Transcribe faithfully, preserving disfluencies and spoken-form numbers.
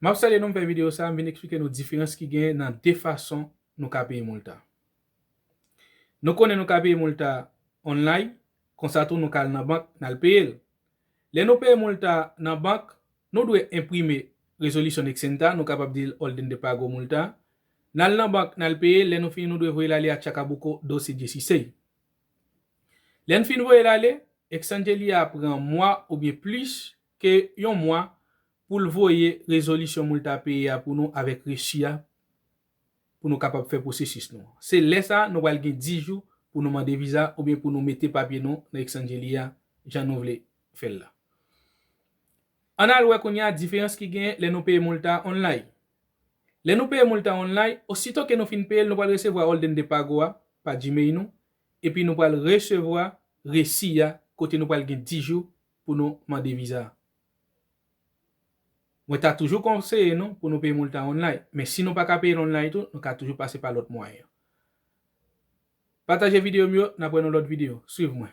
M ap salye nou, m fè videyo sa, m vin eksplike nou diferans ki genyen nan de fason nou ka peye MOLTA. Nou konnen nou ka peye MOLTA online, konsa tou nou ka al nan bank, n al peye l. Lè nou peye MOLTA nan bank, nou dwe enprime rezolisyon Nexenta, nou kapab di l orden de pago MOLTA. N al nan bank, n al peye l, lè nou fini, nou dwe voye l ale a Chacabuco, Doce dieciséis. Lè n fin voye l ale, Exangelia pran mwa oubyen plis ke yon mwa pou l voye rezolisyon MOLTA peye a pou nou avèk resi a, pou nou kapab fè pwosesis nou an. Se lè sa a nou pral gen dis jou pou nou mande viza oubyen pou nou mete papye nou nan Exangelia jan nou vle fè l la. Ann al wè kounye a diferans ki genyen lè nou peye MOLTA online. Lè nou peye MOLTA online, osito ke nou fin peye l, nou pral resevwa orden de pago a pa Gmail nou, epi nou pral resevwa resi a kote nou pral gen dis jou pou nou mande viza a. Mwen ta toujou konseye nou pou nou peye MOLTA online, men si nou pa ka peye l online tou, nou ka toujou pase pa lòt mwayen. Pataje videyo m yo, n ap wè nan lòt videyo. Swiv mwen.